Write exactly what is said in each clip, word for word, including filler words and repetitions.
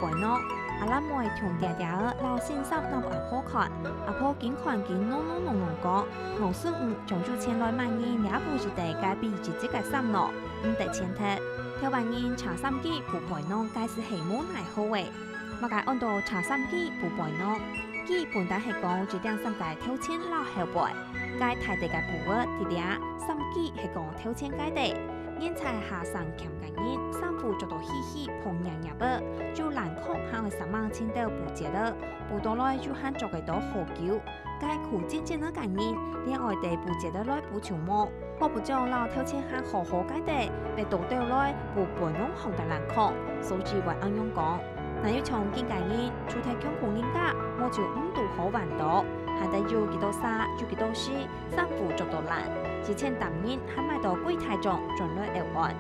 背囊。阿蘭妹同爹爹仔摎新衫拿分阿婆看，阿婆緊看緊噥噥噥噥講：「吾孫女從有錢來買你這步一垤該比一息个衫呢，毋得錢忒。」頭擺人扯衫機補背囊，該斯係無奈何个。麼个安到扯衫機補背囊？機本單係講一領衫个頭前摎後背，該大垤个布仔佇這，衫機係講頭前該垤。人在下山撿个人，衫褲著到稀稀膨䁯䁯仔，就欄空還愛煞猛尋兜布摺仔，補倒來又還著个到好久。該苦精精仔个人，連愛垤布摺仔來補就無，好不將摎頭前還好好个垤，逼倒兜來補背囊項个欄空，所以會恁樣講。 哪有像今个人，除忒窮苦人家，無就毋堵好環島，還得有幾多儕，有幾多時，衫褲著到爛，一千擔銀還買到幾大張轉來謳安。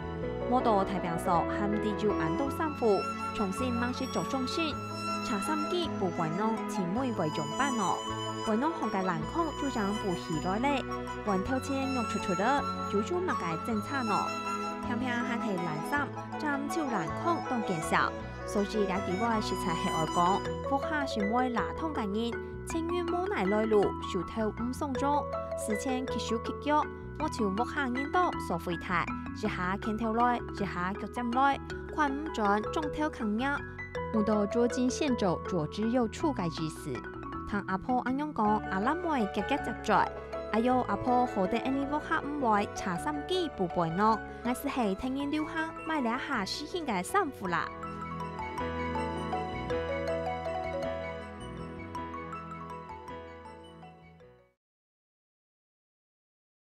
無到大拚掃，還毋知有恁多衫褲，重新吂識著上身。扯衫機補背囊，盡尾會仰般呢？背囊項个欄空就像補起來咧，換頭前肉出出仔，又有麼个精差呢？偏偏還係爛衫，正毋就欄空當見笑。 所以這句話實在係愛講，屋下心懷拉通个人，錢銀無奈來路，手頭毋鬆動，事情急手急腳，無就屋下人多掃廢忒，一下拳頭來，一下腳尖來，款毋轉，總頭囥䀴。毋到捉襟見肘，左支右絀个意思。聽阿婆恁樣講，阿蘭妹遽遽接嘴：「哎喲，阿婆好得𫣆俚屋下毋會，扯衫機補背囊，𠊎斯係聽人流行，買這下時興个衫褲啦。」